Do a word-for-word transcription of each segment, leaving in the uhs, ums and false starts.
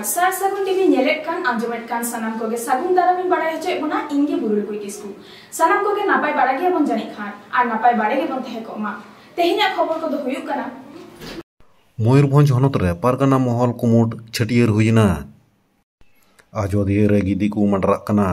ᱥᱟᱨ ᱥᱟᱹᱜᱩᱱ ᱴᱤᱵᱷᱤ ᱧᱮᱞᱮᱫ ᱠᱟᱱ, ᱟᱸᱡᱚᱢᱮᱫ ᱠᱟᱱ ᱥᱟᱱᱟᱢ ᱠᱚᱜᱮ ᱥᱟᱹᱜᱩᱱ ᱫᱟᱨᱟᱢ ᱤᱧ ᱵᱟᱲᱟᱭ ᱦᱚᱪᱚᱭᱮᱫ ᱵᱚᱱᱟ, ᱤᱧ ᱜᱮ ᱵᱩᱨᱩᱞᱠᱩᱭ ᱠᱤᱥᱠᱩ᱾ ᱥᱟᱱᱟᱢ ᱠᱚᱜᱮ ᱱᱟᱯᱟᱭ ᱵᱟᱲᱟ ᱜᱮᱭᱟᱵᱚᱱ ᱡᱟᱹᱱᱤᱡ ᱠᱷᱟᱱ, ᱟᱨ ᱱᱟᱯᱟᱭ ᱵᱟᱲᱟ ᱜᱮᱵᱚᱱ ᱛᱟᱦᱮᱸ ᱠᱚᱜ ᱢᱟ᱾ ᱛᱮᱦᱮᱧᱟᱜ ᱠᱷᱚᱵᱚᱨ ᱠᱚᱫᱚ ᱦᱩᱭᱩᱜ ᱠᱟᱱᱟ᱾ ᱢᱚᱭᱩᱨᱵᱷᱚᱸᱡᱽ ᱦᱚᱱᱚᱛ ᱨᱮ ᱯᱟᱨᱜᱟᱱᱟ ᱢᱚᱦᱚᱞ ᱠᱩᱢᱩᱴ ᱪᱷᱟᱹᱴᱭᱟᱹᱨ ᱦᱩᱭᱮᱱᱟ᱾ ᱟᱡᱚᱫᱤᱭᱟᱹ ᱨᱮ ᱜᱤᱫᱤ ᱠᱚ ᱢᱟᱰᱨᱟᱜ ᱠᱟᱱᱟ᱾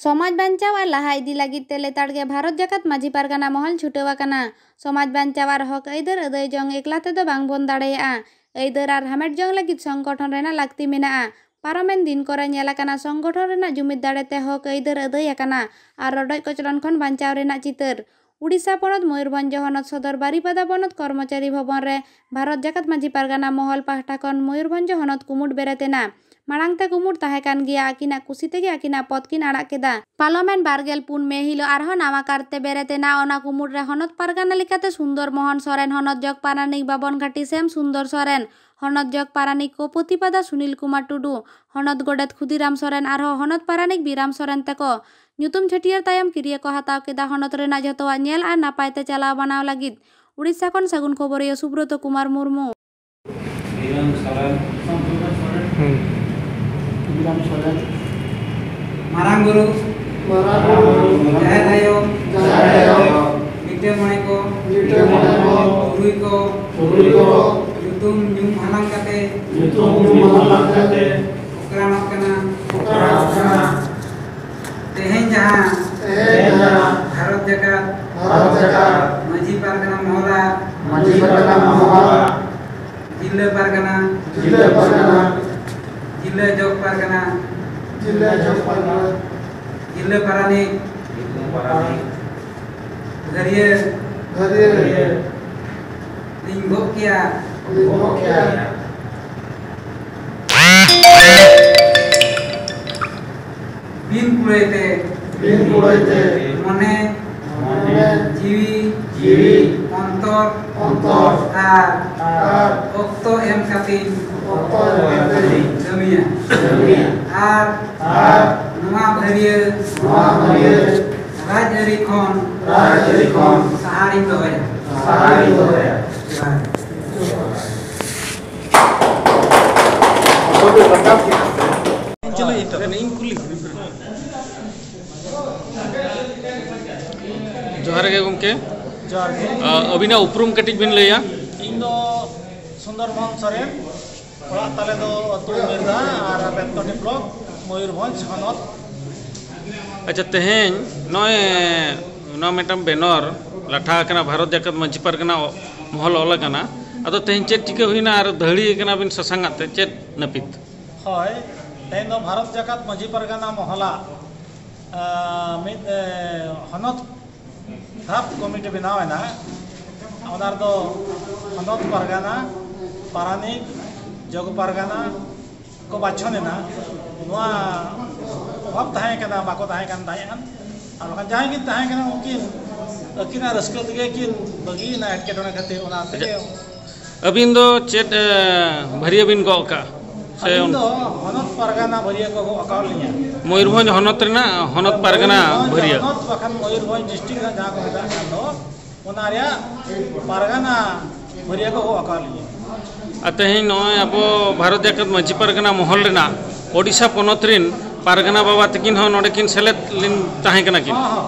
ᱥᱚᱢᱟᱡᱽ ᱵᱟᱧᱪᱟᱣ ᱟᱨ ᱞᱟᱦᱟ ᱤᱫᱤ ᱞᱟᱹᱜᱤᱫ ᱛᱮ ᱞᱮᱛᱟᱲ ᱜᱮ ᱵᱷᱟᱨᱚᱛ ᱡᱟᱠᱟᱛ ᱢᱟᱹᱡᱷᱤ ᱯᱟᱨᱜᱟᱱᱟ ᱢᱚᱦᱚᱞ ᱪᱷᱩᱴᱟᱹᱣ ᱟᱠᱟᱱᱟ᱾ ᱥᱚᱢᱟᱡᱽ ᱵᱟᱧᱪᱟᱣ ᱟᱨ ᱦᱚᱠ ᱟᱹᱭᱫᱟᱹᱨ ᱟᱹᱫᱟᱹᱭ ᱡᱚᱝ ᱮᱠᱞᱟ ᱛᱮᱫᱚ ᱵᱟᱝ ᱵᱚᱱ ᱫᱟᱲᱮᱭᱟᱜᱼᱟ᱾ ᱟᱹᱭᱫᱟᱹᱨ ᱟᱨ ᱦᱟᱢᱮᱴ ᱡᱚᱝ ᱞᱟᱹᱜᱤᱫ ᱥᱚᱝᱜᱚᱴᱷᱚᱱ ᱨᱮᱱᱟᱜ ᱞᱟᱹᱠᱛᱤ ᱢᱮᱱᱟᱜᱼᱟ᱾ ᱯᱟᱨᱚᱢᱮᱱ ᱫᱤᱱ ᱠᱚᱨᱮ ᱧᱮᱞ ᱟᱠᱟᱱᱟ, ᱥᱚᱝᱜᱚᱴᱷᱚᱱ ᱨᱮᱱᱟᱜ ᱡᱩᱢᱤᱫ ᱫᱟᱲᱮ ᱛᱮ ᱦᱚᱠ ᱟᱹᱭᱫᱟᱹᱨ ᱟᱹᱫᱟᱹᱭ ᱟᱠᱟᱱᱟ ᱟᱨ ᱨᱚᱰᱚᱡ ᱠᱚᱪᱞᱚᱱ ᱠᱷᱚᱱ ᱵᱟᱧᱪᱟᱣ ᱨᱮᱱᱟᱜ ᱪᱤᱛᱟᱹᱨ᱾ ᱩᱰᱤᱥᱟ ᱯᱚᱱᱚᱛ ᱢᱚᱭᱩᱨᱵᱷᱚᱸᱡᱽ ᱦᱚᱱᱚᱛ ᱥᱚᱫᱚᱨ ᱵᱟᱨᱤᱯᱟᱫᱟ ᱵᱚᱱᱚᱛ ᱠᱚᱨᱢᱚᱪᱟᱨᱤ ᱵᱷᱚᱵᱚᱱ ᱨᱮ ᱵᱷᱟᱨᱚᱛ ᱡᱟᱠᱟᱛ ᱢᱟᱹᱡᱷᱤ ᱯᱟᱨᱜᱟᱱᱟ ᱢᱚᱦᱚᱞ ᱯᱟᱦᱴᱟ ᱠᱷᱚᱱ ᱢᱚᱭᱩᱨᱵᱷᱚᱸᱡᱽ ᱦᱚᱱᱚᱛ ᱠᱩᱢᱩᱴ ᱵᱮᱨᱮᱫ ᱮᱱᱟ᱾ ᱢᱟᱲᱟᱝ ᱛᱮ ᱠᱩᱢᱩᱴ ᱛᱟᱦᱮᱸ ᱠᱟᱱ ᱜᱮᱭᱟ, ᱟᱹᱠᱤᱱᱟᱜ ᱠᱩᱥᱤ ᱛᱮᱜᱮ ᱟᱹᱠᱤᱱᱟᱜ ᱯᱚᱫ ᱠᱤᱱ ᱟᱲᱟᱜ ᱠᱮᱫᱟ᱾ ᱯᱟᱞᱚᱢᱮᱱ ᱵᱟᱨᱜᱮᱞ ᱯᱩᱱ ᱢᱮ ᱦᱤᱞᱳᱜ ᱟᱨᱦᱚᱸ ᱱᱟᱣᱟ ᱠᱟᱨᱛᱮ ᱵᱮᱨᱮᱫ ᱮᱱᱟ᱾ ᱚᱱᱟ ᱠᱩᱢᱩᱴ ᱨᱮ ᱦᱚᱱᱚᱛ ᱯᱟᱨᱜᱟᱱᱟ ᱞᱮᱠᱟᱛᱮ ᱥᱩᱱᱫᱚᱨ ᱢᱳᱦᱚᱱ ᱥᱚᱨᱮᱱ, ᱦᱚᱱᱚᱛ ᱡᱚᱜᱽ ᱯᱟᱨᱟᱱᱤᱠ ᱵᱟᱵᱚᱱ ᱜᱷᱟᱴᱤ ᱥᱮᱢ ᱥᱩᱱᱫᱚᱨ ᱥᱚᱨᱮᱱ, ᱦᱚᱱᱚᱛ ᱡᱚᱜᱽ ᱯᱟᱨᱟᱱᱤᱠ ᱠᱚ ᱯᱨᱚᱛᱤᱯᱟᱫᱟ ᱥᱩᱱᱤᱞ ᱠᱩᱢᱟᱨ ᱴᱩᱰᱩ, ᱦᱚᱱᱚᱛ ᱜᱚᱰᱮᱛ ᱠᱷᱩᱫᱤᱨᱟᱢ ᱥᱚᱨᱮᱱ ᱟᱨᱦᱚᱸ ᱦᱚᱱᱚᱛ ᱯᱟᱨᱟᱱᱤᱠ ᱵᱤᱨᱟᱢ ᱥᱚᱨᱮᱱ ᱛᱮᱠᱚ᱾ ᱧᱩᱛᱩᱢ ᱪᱷᱟᱹᱴᱭᱟᱹᱨ ᱛᱟᱭᱚᱢ ᱠᱤᱨᱭᱟᱹ ᱠᱚ ᱦᱟᱛᱟᱣ ᱠᱮᱫᱟ ᱦᱚᱱᱚᱛ ᱨᱮᱱᱟᱜ ᱡᱷᱚᱛᱚᱣᱟᱜ ᱧᱮᱞ ᱟᱨ ᱱᱟᱯᱟᱭ ᱛᱮ ᱪᱟᱞᱟᱣ ᱵᱟᱱᱟᱣ ᱞᱟᱹᱜᱤᱫ᱾ ᱩᱲᱤᱥᱥᱟ ᱠᱷᱚᱱ ᱥᱟᱹᱜᱩᱱ ᱠᱷᱚᱵᱚᱨᱤᱭᱟᱹ ᱥᱩᱵᱨᱚᱛᱚ ᱠᱩᱢᱟᱨ ᱢᱩᱨᱢᱩ᱾ ᱵᱤᱨᱟᱢ ᱥᱚᱨᱮᱱ᱾ ᱦᱩᱸ᱾ ᱵᱤᱨᱟᱢ ᱥᱚᱨᱮᱱ᱾ ᱢᱟᱨᱟᱝ ᱵᱩᱨᱩ᱾ ᱢᱟᱨᱟᱝ ᱵᱩᱨᱩ᱾ ᱡᱟᱦᱮᱨ ᱟᱭᱳ᱾ ᱡᱟᱦᱮᱨ ᱟᱭᱳ᱾ ᱞᱤᱴᱟᱹ ᱢᱚᱬᱮ ᱠᱚ᱾ ᱞᱤᱴᱟᱹ ᱢᱚᱬᱮ ᱠᱚ᱾ ᱛᱩᱨᱩᱭ ᱠᱚ᱾ ᱛᱩᱨᱩᱭ ᱠᱚ᱾ ᱧᱩᱛᱩᱢ ᱧᱩᱢ ᱦᱟᱞᱟᱝ ᱠᱟᱛᱮ᱾ ᱧᱩᱛᱩᱢ ᱧᱩᱢ ᱦᱟᱞᱟᱝ ᱠᱟᱛᱮ᱾ ᱚᱠᱨᱟᱱᱚᱜ ᱠᱟᱱᱟ᱾ ᱚᱠᱨᱟᱱᱚᱜ ᱠᱟᱱᱟ᱾ ᱛᱮᱦᱮᱧ ᱡᱟᱦᱟᱸ᱾ ᱛᱮᱦᱮᱧ ᱡᱟᱦᱟᱸ᱾ ᱵᱷᱟᱨᱚᱛ ᱡᱟᱠᱟᱛ᱾ ᱵᱷᱟᱨᱚᱛ ᱡᱟᱠᱟᱛ᱾ ᱢᱟᱹᱡᱷᱤ ᱯᱟᱨᱜᱟᱱᱟ ᱢᱚᱦᱚᱞᱟᱜ᱾ ᱢᱟᱹᱡᱷᱤ ᱯᱟᱨᱜᱟᱱᱟ ᱢᱚᱦᱚᱞᱟᱜ᱾ ᱡᱤᱞᱟᱹ ᱯᱟᱨᱜᱟᱱᱟ᱾ ᱡᱤᱞᱟᱹ ᱯᱟᱨᱜᱟᱱᱟ᱾ ᱡᱤᱞᱟᱹ ᱡᱚᱜᱽ ᱯᱟᱨᱜᱟᱱᱟ᱾ ᱡᱤᱞᱟᱹ ᱡᱚᱜᱽ ᱯᱟᱨᱜᱟᱱᱟ᱾ ᱡᱤᱞᱟᱹ ᱯᱟᱨᱟᱱᱤᱠ᱾ ᱡᱤᱞᱟᱹ ᱯᱟᱨᱟᱱᱤᱠ᱾ ᱵᱷᱟᱹᱨᱭᱟᱹ᱾ ᱵᱷᱟᱹᱨᱭᱟᱹ᱾ ᱞᱤᱧ ᱜᱚᱜ ᱠᱮᱭᱟ᱾ ᱞᱤᱧ ᱜᱚᱜ ᱠᱮᱭᱟ᱾ ᱵᱤᱱ ᱠᱩᱲᱟᱹᱭ ᱛᱮ᱾ ᱵᱤᱱ ᱠᱩᱲᱟᱹᱭ ᱛᱮ᱾ ᱢᱚᱱᱮ᱾ ᱢᱚᱱᱮ᱾ ᱡᱤᱣᱤ᱾ ᱡᱤᱣᱤ᱾ ᱚᱱᱛᱚᱨ᱾ ᱚᱱᱛᱚᱨ᱾ ᱟᱨ᱾ ᱟᱨ᱾ ᱚᱠᱛᱚ ᱮᱢ ᱠᱟᱛᱮᱧ᱾ ᱚᱠᱛᱚ ᱮᱢ ᱠᱟᱛᱮᱧ᱾ ᱠᱟᱹᱢᱤᱭᱟ᱾ ᱠᱟᱹᱢᱤᱭᱟ᱾ ᱟᱨ᱾ ᱟᱨ᱾ ᱱᱚᱣᱟ ᱵᱷᱟᱹᱨᱭᱟᱹ᱾ ᱱᱚᱣᱟ ᱵᱷᱟᱹᱨᱭᱟᱹ᱾ ᱨᱟᱡᱽᱟᱹᱨᱤ ᱠᱷᱚᱱ᱾ ᱨᱟᱡᱽᱟᱹᱨᱤ ᱠᱷᱚᱱ᱾ ᱥᱟᱦᱟᱨᱤᱧ ᱫᱚᱦᱚᱭᱟ᱾ ᱥᱟᱦᱟᱨᱤᱧ ᱫᱚᱦᱚᱭᱟ᱾ ᱡᱚᱦᱟᱨ᱾ ᱡᱚᱦᱟᱨ ᱜᱮ ᱜᱚᱢᱠᱮ᱾ ᱡᱚᱦᱟᱨ ᱜᱮ᱾ ᱟ, ᱟᱹᱵᱤᱱᱟᱜ ᱩᱯᱨᱩᱢ ᱠᱟᱹᱴᱤᱡ ᱵᱤᱱ ᱞᱟᱹᱭᱟ? ᱤᱧ ᱫᱚ ᱥᱩᱱᱫᱚᱨ ᱢᱳᱦᱚᱱ ᱥᱚᱨᱮᱱ, ᱚᱲᱟᱜ ᱛᱟᱞᱮ ᱫᱚ ᱟᱹᱛᱩ ᱢᱤᱨᱫᱟ ᱟᱨ ᱵᱮᱛᱱᱚᱴᱤ ᱵᱞᱚᱠ, ᱢᱚᱭᱩᱨᱵᱷᱚᱸᱡᱽ ᱦᱚᱱᱚᱛ᱾ ᱟᱪᱪᱷᱟ, ᱛᱮᱦᱮᱧ ᱱᱚᱜᱼᱚᱭ ᱱᱚᱣᱟ ᱢᱤᱫᱴᱟᱝ ᱵᱮᱱᱚᱨ ᱞᱟᱴᱷᱟ ᱟᱠᱟᱱᱟ, ᱵᱷᱟᱨᱚᱛ ᱡᱟᱠᱟᱛ ᱢᱟᱹᱡᱷᱤ ᱯᱟᱨᱜᱟᱱᱟ ᱢᱚᱦᱚᱞ ᱚᱞ ᱟᱠᱟᱱᱟ᱾ ᱟᱫᱚ ᱛᱮᱦᱮᱧ ᱪᱮᱫ ᱪᱤᱠᱟᱹ ᱦᱩᱭᱱᱟ ᱟᱨ ᱫᱟᱹᱦᱲᱤ ᱟᱠᱟᱱᱟ ᱵᱤᱱ ᱥᱟᱥᱟᱝ ᱟᱜ ᱛᱮ, ᱪᱮᱫ ᱱᱟᱹᱯᱤᱛ? ᱦᱳᱭ, ᱛᱮᱦᱮᱧ ᱫᱚ ᱵᱷᱟᱨᱚᱛ ᱡᱟᱠᱟᱛ ᱢᱟᱹᱡᱷᱤ ᱯᱟᱨᱜᱟᱱᱟ ᱢᱚᱦᱚᱞᱟᱜ, ᱟ, ᱢᱤᱫ, ᱮ, ᱦᱚᱱᱚᱛ ᱫᱷᱟᱯ ᱠᱚᱢᱤᱴᱤ ᱵᱮᱱᱟᱣ ᱮᱱᱟ᱾ ᱚᱱᱟ ᱨᱮᱫᱚ ᱦᱚᱱᱚᱛ ᱯᱟᱨᱜᱟᱱᱟ, ᱯᱟᱨᱟᱱᱤᱠ, ᱡᱚᱜᱽ ᱯᱟᱨᱜᱟᱱᱟ ᱠᱚ ᱵᱟᱪᱷᱚᱱ ᱮᱱᱟ᱾ ᱱᱚᱣᱟ ᱚᱵᱷᱟᱵᱽ ᱛᱟᱦᱮᱸ ᱠᱟᱱᱟ, ᱵᱟᱠᱚ ᱛᱟᱦᱮᱸ ᱠᱟᱱ ᱛᱟᱦᱮᱸᱫ᱾ ᱟᱨ ᱵᱟᱠᱷᱟᱱ ᱡᱟᱦᱟᱸᱭ ᱠᱤᱱ ᱛᱟᱦᱮᱸ ᱠᱟᱱᱟ, ᱩᱱᱠᱤᱱ ᱟᱹᱠᱤᱱᱟᱜ ᱨᱟᱹᱥᱠᱟᱹ ᱛᱮᱜᱮ ᱠᱤᱱ ᱵᱟᱹᱜᱤᱭᱮᱱᱟ ᱮᱴᱠᱮᱴᱚᱬᱮ ᱠᱷᱟᱹᱛᱤᱨ᱾ ᱚᱱᱟ ᱛᱮᱜᱮ ᱟᱹᱵᱤᱱ ᱫᱚ ᱪᱮᱫ, ᱮ, ᱵᱷᱟᱹᱨᱭᱟᱹ ᱵᱤᱱ ᱜᱚᱜ ᱠᱟᱜᱼᱟ? ᱥᱮ ᱟᱹᱞᱤᱧ ᱫᱚ ᱦᱚᱱᱚᱛ ᱯᱟᱨᱜᱟᱱᱟ ᱵᱷᱟᱹᱨᱭᱟᱹ ᱠᱚ ᱜᱚᱜ ᱟᱠᱟᱫ ᱞᱤᱧᱟ᱾ ᱢᱚᱭᱩᱨᱵᱷᱚᱸᱡᱽ ᱦᱚᱱᱚᱛ ᱨᱮᱱᱟᱜ ᱦᱚᱱᱚᱛ ᱯᱟᱨᱜᱟᱱᱟ ᱢᱚᱭᱩᱨᱵᱷᱚᱸᱡᱽ ᱵᱷᱟᱹᱨᱭᱟᱹ? ᱦᱚᱱᱚᱛ ᱵᱟᱠᱷᱟᱱ ᱢᱚᱭᱩᱨᱵᱷᱚᱸᱡᱽ ᱰᱤᱥᱴᱨᱤᱠᱴ ᱨᱮᱱᱟᱜ ᱡᱟᱦᱟᱸ ᱠᱚ ᱢᱮᱛᱟᱜ ᱠᱟᱱ ᱫᱚ, ᱚᱱᱟ ᱨᱮᱭᱟᱜ ᱯᱟᱨᱜᱟᱱᱟ ᱵᱷᱟᱹᱨᱭᱟᱹ ᱠᱚ ᱜᱚᱜ ᱟᱠᱟᱫ ᱞᱤᱧᱟ᱾ ᱟᱨ ᱛᱮᱦᱮᱧ ᱱᱚᱜᱼᱚᱭ ᱟᱵᱚ ᱵᱷᱟᱨᱚᱛ ᱡᱟᱠᱟᱛ ᱢᱟᱹᱡᱷᱤ ᱯᱟᱨᱜᱟᱱᱟ ᱢᱚᱦᱚᱞ ᱨᱮᱱᱟᱜ ᱳᱰᱤᱥᱟ ᱯᱚᱱᱚᱛ ᱨᱮᱱ ᱯᱟᱨᱜᱟᱱᱟ ᱵᱟᱵᱟ ᱛᱟᱹᱠᱤᱱ ᱦᱚᱸ ᱱᱚᱰᱮ ᱠᱤᱱ ᱥᱮᱞᱮᱫ ᱞᱮᱱ ᱛᱟᱦᱮᱸ ᱠᱟᱱᱟ ᱠᱤᱱ᱾ ᱦᱚᱸ, ᱦᱚᱸ᱾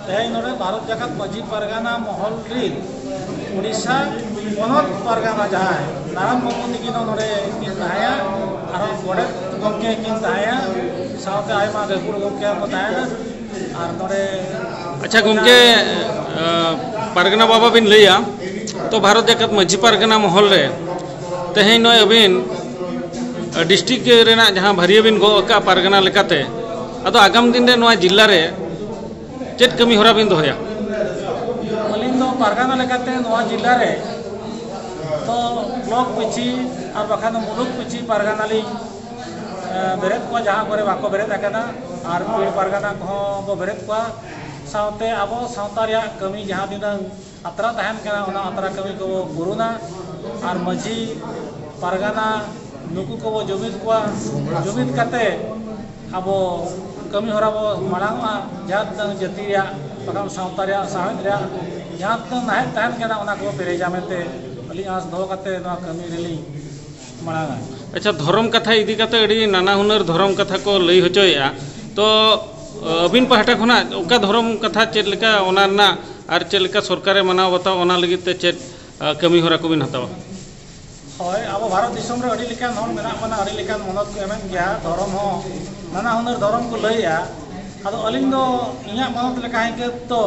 ᱛᱮᱦᱮᱧ ᱱᱚᱰᱮ ᱵᱷᱟᱨᱚᱛ ᱡᱟᱠᱟᱛ ᱢᱟᱹᱡᱷᱤ ᱯᱟᱨᱜᱟᱱᱟ ᱢᱚᱦᱚᱞ ᱨᱤᱱ ᱳᱰᱤᱥᱟ ᱯᱚᱱᱚᱛ ᱯᱟᱨᱜᱟᱱᱟ ᱡᱟᱦᱟᱸᱭ ᱱᱟᱨᱟᱭᱚᱱ ᱵᱟᱹᱵᱩ ᱛᱟᱹᱠᱤᱱ ᱦᱚᱸ ᱱᱚᱰᱮ ᱠᱤᱱ ᱛᱟᱦᱮᱸᱭᱟ, ᱟᱨᱦᱚᱸ ᱜᱚᱰᱮᱛ ᱜᱚᱢᱠᱮ ᱠᱤᱱ ᱛᱟᱦᱮᱸᱭᱟ, ᱥᱟᱶᱛᱮ ᱟᱭᱢᱟ ᱜᱟᱹᱠᱷᱩᱲ ᱜᱚᱢᱠᱮ ᱦᱚᱸᱠᱚ ᱛᱟᱦᱮᱸᱭᱟ᱾ ᱟᱨ ᱱᱚᱰᱮ ᱟᱪᱪᱷᱟ ᱜᱚᱢᱠᱮ, ᱟ, ᱯᱟᱨᱜᱟᱱᱟ ᱵᱟᱵᱟ ᱵᱤᱱ ᱞᱟᱹᱭᱟ, ᱛᱚ ᱵᱷᱟᱨᱚᱛ ᱡᱟᱠᱟᱛ ᱢᱟᱹᱡᱷᱤ ᱯᱟᱨᱜᱟᱱᱟ ᱢᱚᱦᱚᱞ ᱨᱮ ᱛᱮᱦᱮᱧ ᱱᱚᱜᱼᱚᱭ ᱟᱹᱵᱤᱱ, ᱟ, ᱰᱤᱥᱴᱨᱤᱠᱴ ᱨᱮᱱᱟᱜ ᱡᱟᱦᱟᱸ ᱵᱷᱟᱹᱨᱭᱟᱹ ᱵᱤᱱ ᱜᱚᱜ ᱟᱠᱟᱫᱼᱟ ᱯᱟᱨᱜᱟᱱᱟ ᱞᱮᱠᱟᱛᱮ, ᱟᱫᱚ ᱟᱜᱟᱢ ᱫᱤᱱ ᱨᱮ ᱱᱚᱣᱟ ᱡᱤᱞᱟ ᱨᱮ ᱪᱮᱫ ᱠᱟᱹᱢᱤ ᱦᱚᱨᱟ ᱵᱤᱱ ᱫᱚᱦᱚᱭᱟ? ᱟᱹᱞᱤᱧ ᱫᱚ ᱯᱟᱨᱜᱟᱱᱟ ᱞᱮᱠᱟᱛᱮ ᱱᱚᱣᱟ ᱡᱤᱞᱟ ᱨᱮ ᱫᱚ ᱵᱞᱚᱠ ᱯᱤᱪᱷᱤ ᱟᱨ ᱵᱟᱠᱷᱟᱱ ᱫᱚ ᱢᱩᱞᱩᱠ ᱯᱤᱪᱷᱤ ᱯᱟᱨᱜᱟᱱᱟ ᱞᱤᱧ, ᱮ, ᱵᱮᱨᱮᱫ ᱠᱚᱣᱟ ᱡᱟᱦᱟᱸ ᱠᱚᱨᱮ ᱵᱟᱠᱚ ᱵᱮᱨᱮᱫ ᱟᱠᱟᱱᱟ, ᱟᱨ ᱯᱤᱲ ᱯᱟᱨᱜᱟᱱᱟ ᱠᱚᱦᱚᱸ ᱵᱚ ᱵᱮᱨᱮᱫ ᱠᱚᱣᱟ᱾ ᱥᱟᱶᱛᱮ ᱟᱵᱚ ᱥᱟᱶᱛᱟ ᱨᱮᱭᱟᱜ ᱠᱟᱹᱢᱤ ᱡᱟᱦᱟᱸ ᱛᱤᱱᱟᱹᱝ ᱟᱛᱨᱟ ᱛᱟᱦᱮᱱ ᱠᱟᱱᱟ, ᱚᱱᱟ ᱟᱛᱨᱟ ᱠᱟᱹᱢᱤ ᱠᱚᱵᱚ ᱯᱩᱨᱩᱱᱟ᱾ ᱟᱨ ᱢᱟᱹᱡᱷᱤ ᱯᱟᱨᱜᱟᱱᱟ ᱱᱩᱠᱩ ᱠᱚᱵᱚ ᱡᱩᱢᱤᱫ ᱠᱚᱣᱟ, ᱡᱩᱢᱤᱫ ᱠᱟᱛᱮ ᱟᱵᱚ ᱠᱟᱹᱢᱤ ᱦᱚᱨᱟ ᱵᱚ ᱢᱟᱲᱟᱝᱚᱜᱼᱟ᱾ ᱡᱟᱦᱟᱸ ᱛᱤᱱᱟᱹᱝ ᱡᱟᱹᱛᱤ ᱨᱮᱭᱟᱜ, ᱵᱟᱠᱷᱟᱱ ᱥᱟᱶᱛᱟ ᱨᱮᱭᱟᱜ, ᱥᱟᱶᱦᱮᱫ ᱨᱮᱭᱟᱜ ᱡᱟᱦᱟᱸ ᱛᱤᱱᱟᱹᱝ ᱱᱟᱦᱮᱫ ᱛᱟᱦᱮᱱ ᱠᱟᱱᱟ, ᱚᱱᱟ ᱠᱚ ᱯᱮᱨᱮᱡᱟ ᱢᱮᱱᱛᱮ ᱟᱹᱞᱤᱧ ᱟᱸᱥ ᱫᱚᱦᱚ ᱠᱟᱛᱮ ᱱᱚᱣᱟ ᱠᱟᱹᱢᱤ ᱨᱮᱞᱤᱧ ᱢᱟᱲᱟᱝᱟ᱾ ᱟᱪᱪᱷᱟ, ᱫᱷᱚᱨᱚᱢ ᱠᱟᱛᱷᱟ ᱤᱫᱤ ᱠᱟᱛᱮ ᱟᱹᱰᱤ ᱱᱟᱱᱟ ᱦᱩᱱᱟᱹᱨ ᱫᱷᱚᱨᱚᱢ ᱠᱟᱛᱷᱟ ᱠᱚ ᱞᱟᱹᱭ ᱦᱚᱪᱚᱭᱮᱫᱼᱟ᱾ ᱛᱚ ᱟᱹᱵᱤᱱ ᱯᱟᱦᱴᱟ ᱠᱷᱚᱱᱟᱜ ᱚᱠᱟ ᱫᱷᱚᱨᱚᱢ ᱠᱟᱛᱷᱟ ᱪᱮᱫ ᱞᱮᱠᱟ, ᱚᱱᱟ ᱨᱮᱱᱟᱜ ᱟᱨ ᱪᱮᱫ ᱞᱮᱠᱟ ᱥᱚᱨᱠᱟᱨᱮ ᱢᱟᱱᱟᱣ ᱵᱟᱛᱟᱣᱟ, ᱚᱱᱟ ᱞᱟᱹᱜᱤᱫ ᱛᱮ ᱪᱮᱫ ᱠᱟᱹᱢᱤ ᱦᱚᱨᱟ ᱠᱚᱵᱤᱱ ᱦᱟᱛᱟᱣᱟ? ᱦᱳᱭ, ᱟᱵᱚ ᱵᱷᱟᱨᱚᱛ ᱫᱤᱥᱚᱢ ᱨᱮ ᱟᱹᱰᱤ ᱞᱮᱠᱟᱱ ᱦᱚᱲ ᱢᱮᱱᱟᱜ ᱵᱚᱱᱟ, ᱟᱹᱰᱤ ᱞᱮᱠᱟᱱ ᱢᱚᱱᱚᱛ ᱠᱚ ᱮᱢᱮᱫ ᱜᱮᱭᱟ, ᱫᱷᱚᱨᱚᱢ ᱦᱚᱸ ᱱᱟᱱᱟ ᱦᱩᱱᱟᱹᱨ ᱫᱷᱚᱨᱚᱢ ᱠᱚ ᱞᱟᱹᱭᱮᱜᱼᱟ᱾ ᱟᱫᱚ ᱟᱹᱞᱤᱧ ᱫᱚ ᱤᱧᱟᱹᱜ ᱢᱚᱱᱚᱛ ᱞᱮᱠᱟ ᱦᱤᱥᱟᱹᱵ ᱫᱚ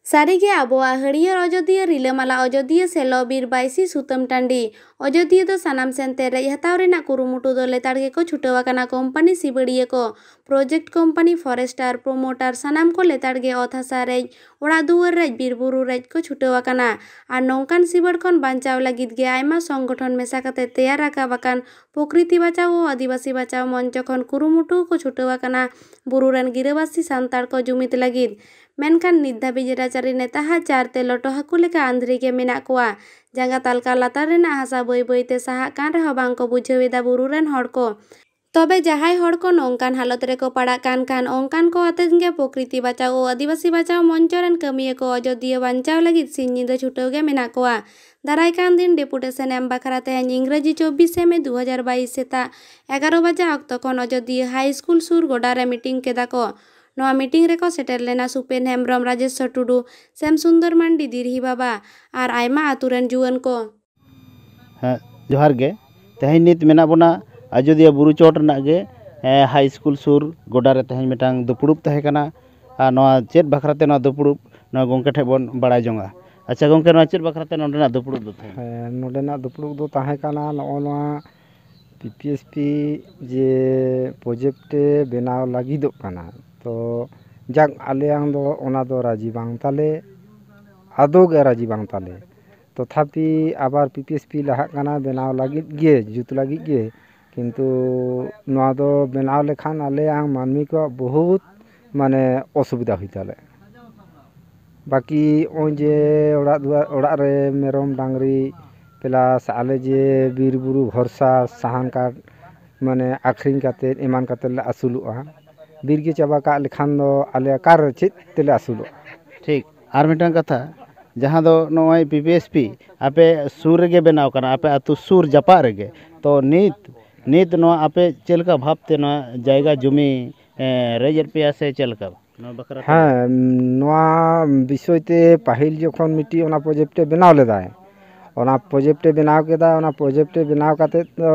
ᱥᱟᱹᱨᱤᱜᱮ ᱟᱵᱚᱣᱟᱜ ᱦᱟᱹᱨᱭᱟᱹᱲ ᱚᱡᱚᱫᱤᱭᱟᱹ, ᱨᱤᱞᱟᱹᱢᱟᱞᱟ ᱚᱡᱚᱫᱤᱭᱟᱹ, ᱥᱮᱞᱚ ᱵᱤᱨ ᱵᱟᱭᱥᱤ ᱥᱩᱛᱟᱹᱢ ᱴᱟᱺᱰᱤ᱾ ᱚᱡᱚᱫᱤᱭᱟᱹ ᱫᱚ ᱥᱟᱱᱟᱢ ᱥᱮᱱᱛᱮ ᱨᱮᱡ ᱦᱟᱛᱟᱣ ᱨᱮᱱᱟᱜ ᱠᱩᱨᱩᱢᱩᱴᱩ ᱫᱚ ᱞᱮᱛᱟᱲ ᱜᱮᱠᱚ ᱪᱷᱩᱴᱟᱹᱣ ᱟᱠᱟᱱᱟ᱾ ᱠᱳᱢᱯᱟᱱᱤ ᱥᱤᱵᱟᱹᱲᱤᱭᱟᱹ ᱠᱚ, ᱯᱨᱚᱡᱮᱠᱴ ᱠᱳᱢᱯᱟᱱᱤ, ᱯᱷᱚᱨᱮᱥᱴᱟᱨ, ᱯᱨᱚᱢᱳᱴᱟᱨ, ᱥᱟᱱᱟᱢ ᱠᱚ ᱞᱮᱛᱟᱲ ᱜᱮ ᱚᱛ ᱦᱟᱥᱟ ᱨᱮᱡ, ᱚᱲᱟᱜ ᱫᱩᱣᱟᱹᱨ ᱨᱮᱡ, ᱵᱤᱨ ᱵᱩᱨᱩ ᱨᱮᱡ ᱠᱚ ᱪᱷᱩᱴᱟᱹᱣ ᱟᱠᱟᱱᱟ᱾ ᱟᱨ ᱱᱚᱝᱠᱟᱱ ᱥᱤᱵᱟᱹᱲ ᱠᱷᱚᱱ ᱵᱟᱧᱪᱟᱣ ᱞᱟᱹᱜᱤᱫ ᱜᱮ ᱟᱭᱢᱟ ᱥᱚᱝᱜᱚᱴᱷᱚᱱ ᱢᱮᱥᱟ ᱠᱟᱛᱮ ᱛᱮᱭᱟᱨ ᱨᱟᱠᱟᱵ ᱟᱠᱟᱱ ᱯᱨᱚᱠᱨᱤᱛᱤ ᱵᱟᱪᱟᱣ ᱳ ᱟᱹᱫᱤᱵᱟᱹᱥᱤ ᱵᱟᱪᱟᱣ ᱢᱚᱧᱪᱚ ᱠᱷᱚᱱ ᱠᱩᱨᱩᱢᱩᱴᱩ ᱠᱚ ᱪᱷᱩᱴᱟᱹᱣ ᱟᱠᱟᱱᱟ᱾ ᱵᱩᱨᱩ ᱨᱮᱱ ᱜᱤᱨᱟᱹᱵᱟᱹᱥᱤ ᱥᱟᱱᱛᱟᱲ ᱠᱚ ᱡᱩᱢᱤᱫ ᱞᱟᱹᱜᱤᱫ᱾ ᱢᱮᱱᱠᱷᱟᱱ ᱱᱤᱛ ᱫᱷᱟᱹᱵᱤᱡ ᱨᱟᱪᱟᱨᱤ ᱱᱮᱛᱟᱦᱟ ᱪᱟᱨ ᱛᱮ ᱞᱚᱴᱚ ᱦᱟᱹᱠᱩ ᱞᱮᱠᱟ ᱟᱸᱫᱷᱨᱤ ᱜᱮ ᱢᱮᱱᱟᱜ ᱠᱚᱣᱟ᱾ ᱡᱟᱸᱜᱟ ᱛᱟᱞᱠᱟ ᱞᱟᱛᱟᱨ ᱨᱮᱱᱟᱜ ᱦᱟᱥᱟ ᱵᱟᱹᱭ ᱵᱟᱹᱭ ᱛᱮ ᱥᱟᱦᱟᱜ ᱠᱟᱱ ᱨᱮᱦᱚᱸ ᱵᱟᱝ ᱠᱚ ᱵᱩᱡᱷᱟᱹᱣ ᱮᱫᱟ ᱵᱩᱨᱩ ᱨᱮᱱ ᱦᱚᱲ ᱠᱚ᱾ ᱛᱚᱵᱮ ᱡᱟᱦᱟᱸᱭ ᱦᱚᱲ ᱠᱚ ᱱᱚᱝᱠᱟᱱ ᱦᱟᱞᱚᱛ ᱨᱮᱠᱚ ᱯᱟᱲᱟᱜ ᱠᱟᱱ ᱠᱷᱟᱱ, ᱚᱱᱠᱟᱱ ᱠᱚ ᱟᱛᱮᱫ ᱜᱮ ᱯᱨᱚᱠᱨᱤᱛᱤ ᱵᱟᱪᱟᱣ ᱳ ᱟᱹᱫᱤᱵᱟᱹᱥᱤ ᱵᱟᱪᱟᱣ ᱢᱚᱧᱪᱚ ᱨᱮᱱ ᱠᱟᱹᱢᱤᱭᱟᱹ ᱠᱚ ᱚᱡᱚᱫᱤᱭᱟᱹ ᱵᱟᱧᱪᱟᱣ ᱞᱟᱹᱜᱤᱫ ᱥᱤᱧ ᱧᱤᱫᱟᱹ ᱪᱷᱩᱴᱟᱹᱣ ᱜᱮ ᱢᱮᱱᱟᱜ ᱠᱚᱣᱟ᱾ ᱫᱟᱨᱟᱭ ᱠᱟᱱ ᱫᱤᱱ ᱰᱮᱯᱩᱴᱮᱥᱚᱱ ᱮᱢ ᱵᱟᱠᱷᱨᱟ ᱛᱮᱦᱮᱧ ᱤᱝᱨᱮᱡᱤ ᱪᱚᱵᱵᱤᱥᱮ ᱢᱮ ᱫᱩ ᱦᱟᱡᱟᱨ ᱵᱟᱭᱤᱥ ᱥᱮᱛᱟᱜ ᱮᱜᱟᱨᱚ ᱵᱟᱡᱟ ᱚᱠᱛᱚ ᱠᱷᱚᱱ ᱚᱡᱚᱫᱤᱭᱟᱹ ᱦᱟᱭ ᱥᱠᱩᱞ ᱥᱩᱨ ᱜᱚᱰᱟ ᱨᱮ ᱢᱤᱴᱤᱝ ᱠᱮᱫᱟ ᱠᱚ᱾ ᱱᱚᱣᱟ ᱢᱤᱴᱤᱝ ᱨᱮᱠᱚ ᱥᱮᱴᱮᱨ ᱞᱮᱱᱟ ᱥᱩᱯᱮᱱ ᱦᱮᱢᱵᱨᱚᱢ, ᱨᱟᱡᱮᱥᱥᱚᱨ ᱴᱩᱰᱩ, ᱥᱮᱢ ᱥᱩᱱᱫᱚᱨ ᱢᱟᱱᱰᱤ, ᱫᱤᱨᱦᱤ ᱵᱟᱵᱟ ᱟᱨ ᱟᱭᱢᱟ ᱟᱛᱩ ᱨᱮᱱ ᱡᱩᱣᱟᱹᱱ ᱠᱚ᱾ ᱦᱮᱸ, ᱡᱚᱦᱟᱨ ᱜᱮ᱾ ᱛᱮᱦᱮᱧ ᱱᱤᱛ ᱢᱮᱱᱟᱜ ᱵᱚᱱᱟ ᱟᱡᱚᱫᱤᱭᱟᱹ ᱵᱩᱨᱩ ᱪᱚᱴ ᱨᱮᱱᱟᱜ ᱜᱮ, ᱮ, ᱦᱟᱭ ᱥᱠᱩᱞ ᱥᱩᱨ ᱜᱚᱰᱟ ᱨᱮ ᱛᱮᱦᱮᱧ ᱢᱤᱫᱴᱟᱝ ᱫᱩᱯᱲᱩᱵ ᱛᱟᱦᱮᱸ ᱠᱟᱱᱟ᱾ ᱟᱨ ᱱᱚᱣᱟ ᱪᱮᱫ ᱵᱟᱠᱷᱨᱟ ᱛᱮ ᱱᱚᱣᱟ ᱫᱩᱯᱲᱩᱵ, ᱱᱚᱣᱟ ᱜᱚᱢᱠᱮ ᱴᱷᱮᱱ ᱵᱚᱱ ᱵᱟᱲᱟᱭ ᱡᱚᱝᱟ᱾ ᱟᱪᱪᱷᱟ ᱜᱚᱢᱠᱮ, ᱱᱚᱣᱟ ᱪᱮᱫ ᱵᱟᱠᱷᱨᱟ ᱛᱮ ᱱᱚᱰᱮᱱᱟᱜ ᱫᱩᱯᱲᱩᱵ ᱫᱚ ᱛᱟᱦᱮᱸ ᱠᱟᱱᱟ? ᱦᱮᱸ, ᱱᱚᱰᱮᱱᱟᱜ ᱫᱩᱯᱲᱩᱵ ᱫᱚ ᱛᱟᱦᱮᱸ ᱠᱟᱱᱟ ᱱᱚᱜᱼᱚ ᱱᱚᱣᱟ ᱯᱤ ᱯᱤ ᱮᱥ ᱯᱤ ᱡᱮ ᱯᱨᱚᱡᱮᱠᱴ ᱮ ᱵᱮᱱᱟᱣ ᱞᱟᱹᱜᱤᱫᱚᱜ ᱠᱟᱱᱟ, ᱛᱚ ᱡᱟᱠ ᱟᱞᱮᱭᱟᱝ ᱫᱚ ᱚᱱᱟ ᱫᱚ ᱨᱟᱹᱡᱤ ᱵᱟᱝ ᱛᱟᱞᱮ, ᱟᱫᱚ ᱜᱮ ᱨᱟᱹᱡᱤ ᱵᱟᱝ ᱛᱟᱞᱮ᱾ ᱛᱚᱛᱷᱟᱯᱤ ᱟᱵᱟᱨ ᱯᱤ ᱯᱤ ᱮᱥ ᱯᱤ ᱞᱟᱦᱟᱜ ᱠᱟᱱᱟ ᱵᱮᱱᱟᱣ ᱞᱟᱹᱜᱤᱫ ᱜᱮ, ᱡᱩᱛ ᱞᱟᱹᱜᱤᱫ ᱜᱮ, ᱠᱤᱱᱛᱩ ᱱᱚᱣᱟ ᱫᱚ ᱵᱮᱱᱟᱣ ᱞᱮᱠᱷᱟᱱ ᱟᱞᱮᱭᱟᱝ ᱢᱟᱹᱱᱢᱤ ᱠᱚᱣᱟᱜ ᱵᱚᱦᱩᱛ ᱢᱟᱱᱮ ᱚᱥᱩᱵᱤᱫᱷᱟ ᱦᱩᱭ ᱛᱟᱞᱮ᱾ ᱵᱟᱹᱠᱤ ᱱᱚᱜᱼᱚᱭ ᱡᱮ ᱚᱲᱟᱜ ᱫᱩᱣᱟᱹᱨ, ᱚᱲᱟᱜ ᱨᱮ ᱢᱮᱨᱚᱢ ᱰᱟᱝᱨᱤ ᱯᱞᱟᱥ ᱟᱞᱮ ᱡᱮ ᱵᱤᱨ ᱵᱩᱨᱩ ᱵᱷᱚᱨᱥᱟ ᱥᱟᱦᱟᱱ ᱠᱟᱴ ᱢᱟᱱᱮ ᱟᱠᱷᱨᱤᱧ ᱠᱟᱛᱮᱫ ᱮᱢᱟᱱ ᱠᱟᱛᱮᱫ ᱞᱮ ᱟᱹᱥᱩᱞᱚᱜᱼᱟ, ᱵᱤᱨ ᱜᱮ ᱪᱟᱵᱟ ᱠᱟᱜ ᱞᱮᱠᱷᱟᱱ ᱫᱚ ᱟᱞᱮ ᱚᱠᱟᱨᱮ ᱪᱮᱫ ᱛᱮᱞᱮ ᱟᱹᱥᱩᱞᱚᱜᱼᱟ? ᱴᱷᱤᱠ᱾ ᱟᱨ ᱢᱤᱫᱴᱟᱝ ᱠᱟᱛᱷᱟ, ᱡᱟᱦᱟᱸ ᱫᱚ ᱱᱚᱜᱼᱚᱭ ᱯᱤ ᱯᱤ ᱮᱥ ᱯᱤ ᱟᱯᱮ ᱥᱩᱨ ᱨᱮᱜᱮ ᱵᱮᱱᱟᱣ ᱠᱟᱱᱟ, ᱟᱯᱮ ᱟᱹᱛᱩ ᱥᱩᱨ ᱡᱟᱯᱟᱜ ᱨᱮᱜᱮ, ᱛᱚ ᱱᱤᱛ ᱱᱤᱛ ᱱᱚᱣᱟ ᱟᱯᱮ ᱪᱮᱫ ᱞᱮᱠᱟ ᱵᱷᱟᱵᱽᱛᱮ ᱱᱚᱣᱟ ᱡᱟᱭᱜᱟ ᱡᱩᱢᱤ ᱨᱮᱡ ᱮᱫ ᱯᱮᱭᱟ ᱥᱮ ᱪᱮᱫ ᱞᱮᱠᱟ? ᱱᱚᱣᱟ ᱵᱟᱠᱷᱨᱟ ᱛᱮ᱾ ᱦᱮᱸ, ᱱᱚᱣᱟ ᱵᱤᱥᱚᱭ ᱛᱮ ᱯᱟᱹᱦᱤᱞ ᱡᱚᱠᱷᱚᱱ ᱢᱤᱫᱴᱤᱡ ᱚᱱᱟ ᱯᱨᱚᱡᱮᱠᱴ ᱮ ᱵᱮᱱᱟᱣ ᱞᱮᱫᱟᱭ, ᱚᱱᱟ ᱯᱨᱚᱡᱮᱠᱴ ᱮ ᱵᱮᱱᱟᱣ ᱠᱮᱫᱟ᱾ ᱚᱱᱟ ᱯᱨᱚᱡᱮᱠᱴ ᱮ ᱵᱮᱱᱟᱣ ᱠᱟᱛᱮᱫ ᱫᱚ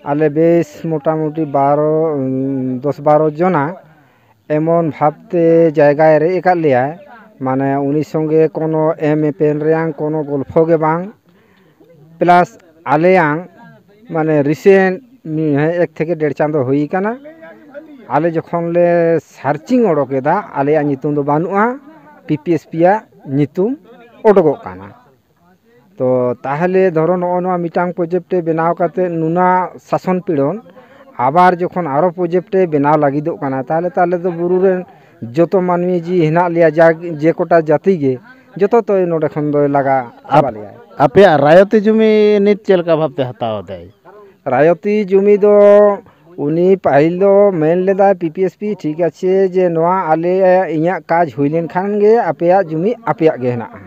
ᱟᱞᱮ ᱵᱮᱥ ᱢᱚᱴᱟᱢᱩᱴᱤ ᱵᱟᱨᱚ, ᱩᱸ, ᱫᱚᱥ ᱵᱟᱨᱚ ᱡᱚᱱᱟ ᱮᱢᱚᱱ ᱵᱷᱟᱵᱽᱛᱮ ᱡᱟᱭᱜᱟᱭ ᱨᱮᱡ ᱟᱠᱟᱫ ᱞᱮᱭᱟ, ᱢᱟᱱᱮ ᱩᱱᱤ ᱥᱚᱸᱜᱮ ᱠᱳᱱᱳ ᱮᱢ ᱮᱯᱮᱢ ᱨᱮᱭᱟᱝ ᱠᱳᱱᱳ ᱜᱚᱞᱯᱷᱚ ᱜᱮ ᱵᱟᱝ, ᱯᱞᱟᱥ ᱟᱞᱮᱭᱟᱝ ᱢᱟᱱᱮ ᱨᱤᱥᱮᱱᱴ ᱮᱠ ᱛᱷᱮᱠᱮ ᱰᱮᱲ ᱪᱟᱸᱫᱚ ᱦᱩᱭ ᱟᱠᱟᱱᱟ᱾ ᱟᱞᱮ ᱡᱚᱠᱷᱚᱱ ᱞᱮ ᱥᱟᱨᱪᱤᱝ ᱚᱰᱚᱠ ᱮᱫᱟ, ᱟᱞᱮᱭᱟᱜ ᱧᱩᱛᱩᱢ ᱫᱚ ᱵᱟᱹᱱᱩᱜᱼᱟ, ᱯᱤ ᱯᱤ ᱮᱥ ᱯᱤ ᱟᱜ ᱧᱩᱛᱩᱢ ᱚᱰᱚᱠᱚᱜ ᱠᱟᱱᱟ᱾ ᱛᱚ ᱛᱟᱦᱚᱞᱮ ᱫᱷᱚᱨᱚ ᱱᱚᱜᱼᱚ ᱱᱚᱣᱟ ᱢᱤᱫᱴᱟᱝ ᱯᱨᱚᱡᱮᱠᱴ ᱮ ᱵᱮᱱᱟᱣ ᱠᱟᱛᱮ ᱱᱩᱱᱟᱹᱜ ᱥᱟᱥᱚᱱ ᱯᱤᱲᱚᱱ, ᱟᱵᱟᱨ ᱡᱚᱠᱷᱚᱱ ᱟᱨᱚ ᱯᱨᱚᱡᱮᱠᱴ ᱮ ᱵᱮᱱᱟᱣ ᱞᱟᱹᱜᱤᱫᱚᱜ ᱠᱟᱱᱟ, ᱛᱟᱦᱚᱞᱮ ᱛᱟᱦᱚᱞᱮ ᱫᱚ ᱵᱩᱨᱩ ᱨᱮᱱ ᱡᱚᱛᱚ ᱢᱟᱹᱱᱢᱤ ᱡᱤᱣᱤ ᱦᱮᱱᱟᱜ ᱞᱮᱭᱟ, ᱡᱟ ᱡᱮ ᱠᱚᱴᱟ ᱡᱟᱹᱛᱤ ᱜᱮ, ᱡᱚᱛᱚ ᱛᱚ ᱱᱚᱰᱮ ᱠᱷᱚᱱ ᱫᱚᱭ ᱞᱟᱜᱟ ᱪᱟᱵᱟ ᱞᱮᱭᱟᱭ᱾ ᱟᱯᱮᱭᱟᱜ ᱨᱟᱭᱚᱛᱤ ᱡᱩᱢᱤ ᱱᱤᱛ ᱪᱮᱫ ᱞᱮᱠᱟ ᱵᱷᱟᱵᱽᱛᱮ ᱦᱟᱛᱟᱣ ᱮᱫᱟᱭ? ᱨᱟᱭᱚᱛᱤ ᱡᱩᱢᱤ ᱫᱚ ᱩᱱᱤ ᱯᱟᱹᱦᱤᱞ ᱫᱚ ᱢᱮᱱ ᱞᱮᱫᱟᱭ ᱯᱤ ᱯᱤ ᱮᱥ ᱯᱤ, ᱴᱷᱤᱠ ᱟᱪᱷᱮ, ᱡᱮ ᱱᱚᱣᱟ ᱟᱞᱮ, ᱤᱧᱟᱹᱜ ᱠᱟᱡᱽ ᱦᱩᱭ ᱞᱮᱱᱠᱷᱟᱱ ᱜᱮ ᱟᱯᱮᱭᱟᱜ ᱡᱩᱢᱤ ᱟᱯᱮᱭᱟᱜ ᱜᱮ ᱦᱮᱱᱟᱜᱼᱟ᱾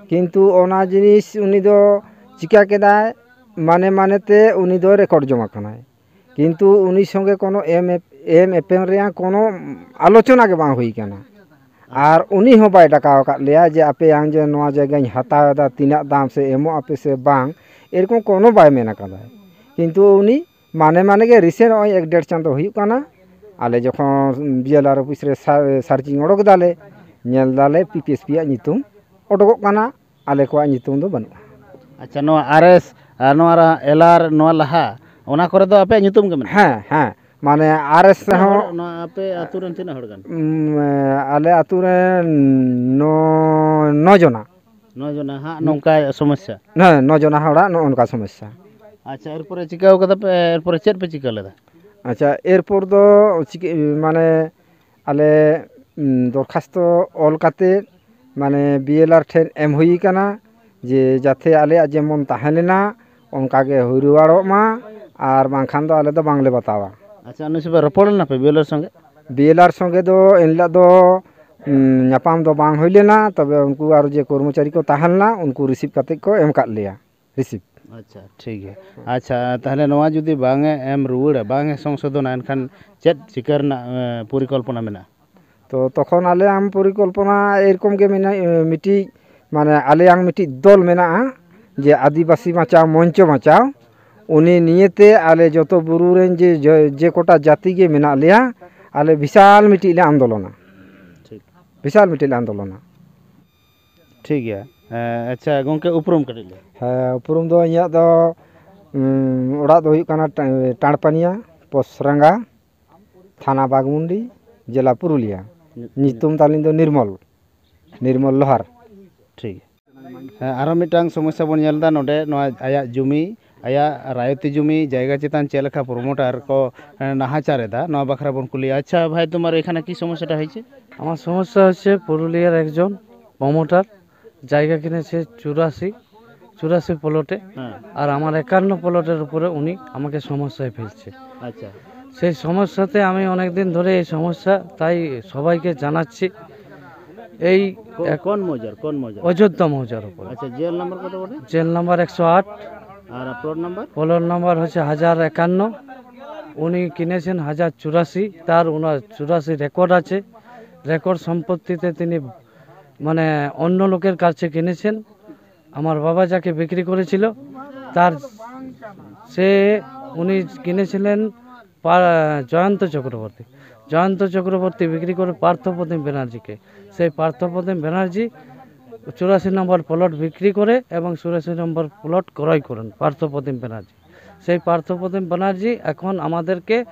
ᱠᱤᱱᱛᱩ ᱚᱱᱟ ᱡᱤᱱᱤᱥ ᱩᱱᱤ ᱫᱚ ᱪᱤᱠᱟ ᱠᱮᱫᱟᱭ, ᱢᱟᱱᱮ ᱢᱟᱱᱮ ᱛᱮ ᱩᱱᱤ ᱫᱚ ᱨᱮᱠᱚᱨᱰ ᱡᱚᱝ ᱟᱠᱟᱱᱟᱭ᱾ ᱠᱤᱱᱛᱩ ᱩᱱᱤ ᱥᱚᱸᱜᱮ ᱠᱳᱱᱳ ᱮᱢ ᱮᱯ-, ᱮᱢ ᱮᱯᱮᱢ ᱨᱮᱭᱟᱜ ᱠᱳᱱᱳ ᱟᱞᱳᱪᱚᱱᱟ ᱜᱮ ᱵᱟᱝ ᱦᱩᱭ ᱠᱟᱱᱟ᱾ ᱟᱨ ᱩᱱᱤ ᱦᱚᱸ ᱵᱟᱭ ᱰᱟᱠᱟᱣ ᱟᱠᱟᱫ ᱞᱮᱭᱟ ᱡᱮ, "ᱟᱯᱮᱭᱟᱝ ᱡᱮ ᱱᱚᱣᱟ ᱡᱟᱭᱜᱟᱧ ᱦᱟᱛᱟᱣ ᱮᱫᱟ, ᱛᱤᱱᱟᱹᱜ ᱫᱟᱢ ᱥᱮ ᱮᱢᱚᱜ ᱟᱯᱮ ᱥᱮ ᱵᱟᱝ", ᱮᱨᱚᱠᱚᱢ ᱠᱳᱱᱳ ᱵᱟᱭ ᱢᱮᱱ ᱟᱠᱟᱫᱟ᱾ ᱠᱤᱱᱛᱩ ᱩᱱᱤ ᱢᱟᱱᱮ ᱢᱟᱱᱮ ᱜᱮ ᱨᱤᱥᱮᱱᱴ ᱱᱚᱜᱼᱚᱭ ᱮᱠ ᱰᱮᱲ ᱪᱟᱸᱫᱚ ᱦᱩᱭᱩᱜ ᱠᱟᱱᱟ, ᱟᱞᱮ ᱡᱚᱠᱷᱚᱱ ᱵᱤ ᱮᱞ ᱟᱨ ᱚᱯᱷᱤᱥ ᱨᱮ ᱥᱟ-, ᱥᱟᱨᱪᱤᱝ ᱚᱰᱚᱠ ᱮᱫᱟᱞᱮ, ᱧᱮᱞ ᱫᱟᱞᱮ ᱯᱤ ᱯᱤ ᱮᱥ ᱯᱤ ᱟᱜ ᱧᱩᱛᱩᱢ ᱚᱰᱚᱠᱚᱜ ᱠᱟᱱᱟ, ᱟᱞᱮ ᱠᱚᱣᱟᱜ ᱧᱩᱛᱩᱢ ᱫᱚ ᱵᱟᱹᱱᱩᱜᱼᱟ᱾ ᱟᱪᱪᱷᱟ, ᱱᱚᱣᱟ ᱟᱨ ᱮᱥ ᱟᱨ ᱱᱚᱣᱟ ᱮᱞ ᱟᱨ ᱱᱚᱣᱟ ᱞᱟᱦᱟ, ᱚᱱᱟ ᱠᱚᱨᱮ ᱫᱚ ᱟᱯᱮᱭᱟᱜ ᱧᱩᱛᱩᱢ ᱜᱮ ᱢᱮᱱᱟᱜᱼᱟ? ᱦᱮᱸ, ᱦᱮᱸ, ᱢᱟᱱᱮ ᱟᱨ ᱮᱥ ᱛᱤᱱᱟᱹᱜ ᱦᱚᱲ ᱨᱮᱦᱚᱸ ᱱᱚᱣᱟ ᱟᱯᱮ ᱟᱹᱛᱩ ᱨᱮᱱ ᱛᱤᱱᱟᱹᱜ ᱦᱚᱲ ᱜᱟᱱ? ᱩᱢ, ᱟᱞᱮ ᱟᱹᱛᱩ ᱨᱮ ᱱᱚ, ᱱᱚ ᱡᱚᱱᱟ᱾ ᱱᱚ ᱡᱚᱱᱟ ᱦᱟᱸᱜ ᱱᱚᱝᱠᱟ ᱥᱚᱢᱚᱥᱥᱟ? ᱦᱮᱸ, ᱱᱚ ᱡᱚᱱᱟ ᱦᱚᱲᱟᱜ ᱱᱚᱜᱼᱚ ᱱᱚᱝᱠᱟ ᱥᱚᱢᱚᱥᱥᱟ᱾ ᱟᱪᱪᱷᱟ, ᱮᱨᱯᱚᱨᱮ ᱪᱤᱠᱟᱹᱣ ᱠᱟᱫᱟ ᱯᱮ? ᱮᱨᱯᱚᱨᱮ ᱪᱮᱫ ᱯᱮ ᱪᱤᱠᱟᱹ ᱞᱮᱫᱟ? ᱟᱪᱪᱷᱟ, ᱮᱨᱯᱚᱨ ᱫᱚ ᱪᱤᱠᱟᱹ, ᱢᱟᱱᱮ ᱟᱞᱮ, ᱩᱢ, ᱫᱚᱨᱠᱷᱟᱥᱛᱚ ᱚᱞ ᱠᱟᱛᱮ ᱢᱟᱱᱮ ᱵᱤ ᱮᱞ ᱟᱨ ᱴᱷᱮᱱ ᱮᱢ ᱦᱩᱭ ᱠᱟᱱᱟ ᱡᱮ ᱡᱟᱛᱮ ᱟᱞᱮᱭᱟᱜ ᱡᱮᱢᱚᱱ ᱛᱟᱦᱮᱸ ᱞᱮᱱᱟ ᱚᱱᱠᱟ ᱜᱮ ᱦᱩᱭ ᱨᱩᱣᱟᱹᱲᱚᱜ ᱢᱟ, ᱟᱨ ᱵᱟᱝᱠᱷᱟᱱ ᱫᱚ ᱟᱞᱮ ᱫᱚ ᱵᱟᱝᱞᱮ ᱵᱟᱛᱟᱣᱟ᱾ ᱟᱪᱪᱷᱟ, ᱩᱱᱤ ᱥᱚᱸᱜᱮ ᱨᱚᱯᱚᱲ ᱞᱮᱱᱟ ᱯᱮ ᱵᱤ ᱮᱞ ᱟᱨ ᱥᱚᱸᱜᱮ? ᱵᱤ ᱮᱞ ᱟᱨ ᱥᱚᱸᱜᱮ ᱫᱚ ᱮᱱᱦᱤᱞᱳᱜ ᱫᱚ, ᱩᱢ, ᱧᱟᱯᱟᱢ ᱫᱚ ᱵᱟᱝ ᱦᱩᱭ ᱞᱮᱱᱟ, ᱛᱚᱵᱮ ᱩᱱᱠᱩ ᱟᱨ ᱡᱮ ᱠᱚᱨᱢᱚᱪᱟᱨᱤ ᱠᱚ ᱛᱟᱦᱮᱸ ᱞᱮᱱᱟ, ᱩᱱᱠᱩ ᱨᱤᱥᱤᱵᱷ ᱠᱟᱛᱮ ᱠᱚ ᱮᱢ ᱠᱟᱫ ᱞᱮᱭᱟ, ᱨᱤᱥᱤᱵᱷ᱾ ᱟᱪᱪᱷᱟ, ᱴᱷᱤᱠ ᱜᱮᱭᱟ᱾ ᱟᱪᱪᱷᱟ, ᱛᱟᱦᱚᱞᱮ ᱱᱚᱣᱟ ᱡᱩᱫᱤ ᱵᱟᱝ ᱮ ᱮᱢ ᱨᱩᱣᱟᱹᱲᱟ, ᱵᱟᱝ ᱮ ᱥᱚᱝᱥᱳᱫᱷᱚᱱᱟ, ᱮᱱᱠᱷᱟᱱ ᱪᱮᱫ ᱪᱤᱠᱟᱹ ᱨᱮᱱᱟᱜ ᱮ, ᱯᱚᱨᱤᱠᱚᱞᱯᱚᱱᱟ ᱢᱮᱱᱟᱜᱼᱟ? ᱛᱚ ᱛᱚᱠᱷᱚᱱ ᱟᱞᱮᱭᱟᱜ ᱯᱚᱨᱤᱠᱚᱞᱯᱚᱱᱟ ᱮᱨᱚᱠᱚᱢ ᱜᱮ ᱢᱮᱱᱟᱜᱼᱟ, ᱢᱤᱫᱴᱤᱡ ᱢᱟᱱᱮ ᱟᱞᱮᱭᱟᱜ ᱢᱤᱫᱴᱤᱡ ᱫᱚᱞ ᱢᱮᱱᱟᱜᱼᱟ, ᱡᱮ ᱟᱹᱫᱤᱵᱟᱹᱥᱤ ᱵᱟᱧᱪᱟᱣ ᱢᱚᱧᱪᱚ ᱵᱟᱧᱪᱟᱣ᱾ ᱩᱱᱤ ᱱᱤᱭᱮᱛᱮ ᱟᱞᱮ ᱡᱚᱛᱚ ᱵᱩᱨᱩ ᱨᱮᱱ ᱡᱮ ᱡᱮ ᱡᱮ ᱠᱚᱴᱟ ᱡᱟᱹᱛᱤ ᱜᱮ ᱢᱮᱱᱟᱜ ᱞᱮᱭᱟ, ᱟᱞᱮ ᱵᱤᱥᱟᱞ ᱢᱤᱫᱴᱤᱡ ᱞᱮ ᱟᱱᱫᱳᱞᱚᱱᱟ᱾ ᱴᱷᱤᱠ᱾ ᱵᱤᱥᱟᱞ ᱢᱤᱫᱴᱤᱡ ᱞᱮ ᱟᱱᱫᱳᱞᱚᱱᱟ᱾ ᱴᱷᱤᱠ ᱜᱮᱭᱟ᱾ ᱮᱸ, ᱟᱪᱪᱷᱟ ᱜᱚᱢᱠᱮ, ᱩᱯᱨᱩᱢ ᱠᱟᱹᱴᱤᱡ ᱞᱟᱹᱭ᱾ ᱦᱮᱸ, ᱩᱯᱨᱩᱢ ᱫᱚ ᱤᱧᱟᱹᱜ ᱫᱚ, ᱩᱸ, ᱚᱲᱟᱜ ᱫᱚ ᱦᱩᱭᱩᱜ ᱠᱟᱱᱟ ᱴᱟ-, ᱴᱟᱲᱯᱟᱱᱤᱭᱟ, ᱯᱚᱥᱨᱟᱸᱜᱟ, ᱛᱷᱟᱱᱟ ᱵᱟᱜᱽᱢᱩᱱᱰᱤ, ᱡᱮᱞᱟ ᱯᱩᱨᱩᱞᱤᱭᱟ᱾ ᱧᱩᱛᱩᱢ ᱛᱟᱹᱞᱤᱧ ᱫᱚ ᱱᱤᱨᱢᱚᱞ, ᱱᱤᱨᱢᱚᱞ ᱞᱳᱦᱟᱨ᱾ ᱴᱷᱤᱠ᱾ ᱦᱮᱸ, ᱟᱨᱦᱚᱸ ᱢᱤᱫᱴᱟᱝ ᱥᱚᱢᱚᱥᱥᱟ ᱵᱚᱱ ᱧᱮᱞ ᱮᱫᱟ ᱱᱚᱰᱮ, ᱱᱚᱣᱟ ᱟᱭᱟᱜ ᱡᱩᱢᱤ, ᱟᱭᱟᱜ ᱨᱟᱭᱚᱛᱤ ᱡᱩᱢᱤ ᱡᱟᱭᱜᱟ ᱪᱮᱛᱟᱱ ᱪᱮᱫ ᱞᱮᱠᱟ ᱯᱨᱚᱢᱳᱴᱟᱨ ᱠᱚ, ᱮᱸ, ᱱᱟᱦᱟᱪᱟᱨ ᱮᱫᱟ, ᱱᱚᱣᱟ ᱵᱟᱠᱷᱨᱟ ᱵᱚᱱ ᱠᱩᱞᱤᱭᱟ᱾ ᱟᱪᱪᱷᱟ ᱵᱷᱟᱭ, তোমার এখানে কি সমস্যাটা হয়েছে? আমার সমস্যা হচ্ছে পুরুলিয়ার একজন প্রমোটার জায়গা কিনেছে চুরাশি, চুরাশি প্লটে। হ্যাঁ। আর আমার একান্ন প্লটের উপরে উনি আমাকে সমস্যায় ফেলছে। আচ্ছা। সেই সমস্যাতে আমি অনেক দিন ধরে এই সমস্যা, তাই সবাইকে জানাচ্ছি। এই কো-, এক কোন মৌজার, কোন মৌজার? অযোধ্যা মৌজার উপরে। আচ্ছা, জেল নাম্বার কত বটে? জেল নাম্বার একশো আট। আর প্লট নাম্বার? প্লট নাম্বার হচ্ছে হাজার একান্ন। উনি কিনেছেন হাজার চুরাশি, তার ওনার চুরাশি রেকর্ড আছে। রেকর্ড সম্পত্তিতে তিনি মানে অন্য লোকের কাছে কিনেছেন। আমার বাবা যাকে বিক্রি করেছিল, তার, সে, উনি কিনেছিলেন পা-, জয়ন্ত চক্রবর্তী। জয়ন্ত চক্রবর্তী বিক্রি করে পার্থপ্রতিম ব্যানার্জিকে। সেই পার্থপ্রতিম ব্যানার্জি চুরাশি নম্বর প্লট বিক্রি করে এবং চুরাশি নম্বর প্লট ক্রয় করেন পার্থপ্রতিম ব্যানার্জি। সেই পার্থপ্রতিম ব্যানার্জি এখন আমাদেরকে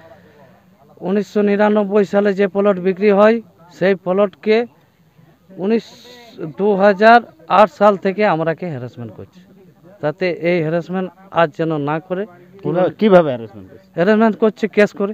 উনিশশো নিরানব্বই সালে যে প্লট বিক্রি হয়, সেই প্লটকে উনিশ, দু হাজার আট সাল থেকে আমরাকে হ্যারাসমেন্ট করছে। তাতে এই হ্যারাসমেন্ট আর যেন না করে। কিভাবে, কিভাবে হ্যারাসমেন্ট করছে? হ্যারাসমেন্ট করছে কেস করে।